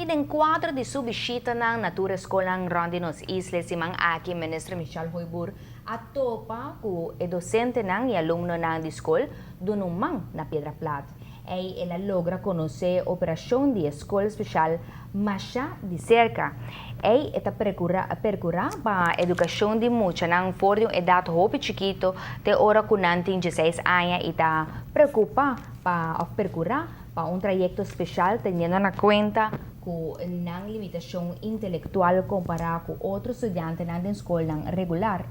Y den cuadro di su bishitanan na tur e scolnan rond di nos isla e siman aki, Minister Michelle Hooyboer a topa cu e docentenan y alumnonan di scol duna un man na Piedra Plat. Ey el a logra conoce operacion di e scol special masha di cerca. Ey e ta percura pa educacion di muchanan for di un edad hopi chikito te ora cu nan tin dieseis aña y ta preocupa pa of percura pa un trayecto special teniendo na cuenta cu nan limitacion intelectual compara cu otro studiantenan den scolnan regular.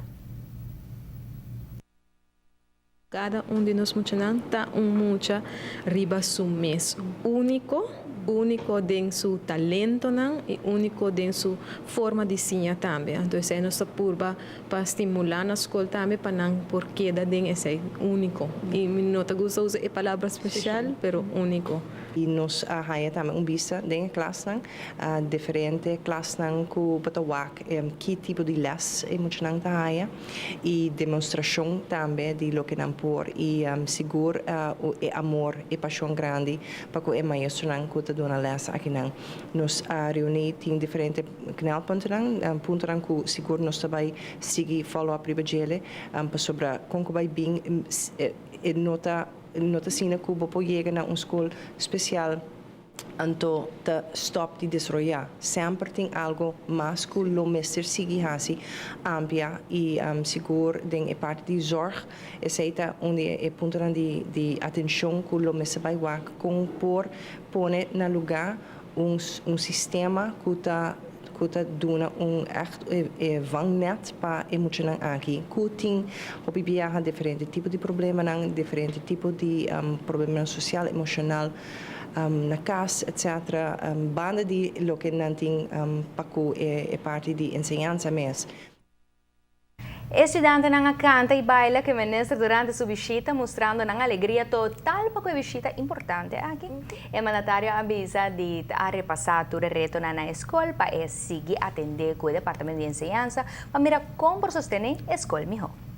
Cada un di nos muchanan ta un mucha riba su mes, unico, unico den su talentonan y unico den su forma di siña tambe. Anto esey nos ta purba pa stimula na scol tambe pa nan por keda den esey unico. Y mi no ta gusta usa e palabra special, pero unico. Y nos a haya tambe un bista den e klasnan, diferente klasnan cu bo ta wak ki tipo di les e muchanan ta haya y demostracion tambe di loke nan por y sigur e amor y pasion grandi pa cu e maestronan cu ta duna les akinan. Nos a reuni tin diferente knelpuntonan, puntonan cu sigur nos ta bay sigui follow up riba djele pasobra con cu bay bin e no ta No ta asina ku bo por yega na un skol spesial anto ta stòp di desaroyá. Semper tin algu mas ku lo mester sigui hasi amplia i sigur den e parti di zòrg. Esei ta un di e puntonan di atenshon ku lo mester bai wak kon por pone na lugá un un sistema ku ta ku ta duna un ègt e vangnet pa e muchanan aki ku tin hopi biaha diferente tipo di problemanan, diferente tipo di problemanan sosial, emoshonal na kas etcetera banda di loke nan tin pa ku e parti di enseñansa mes. E studiantenan a canta y baila cu e minister durante su bishita, mustrando nan alegria total pa cu e bishita importante aki. E mandatario a bisa di ta repasa tur e retonan na e scol pa e sigui atende cu e departamento di enseñansa pa mira con por sostene e scol miho.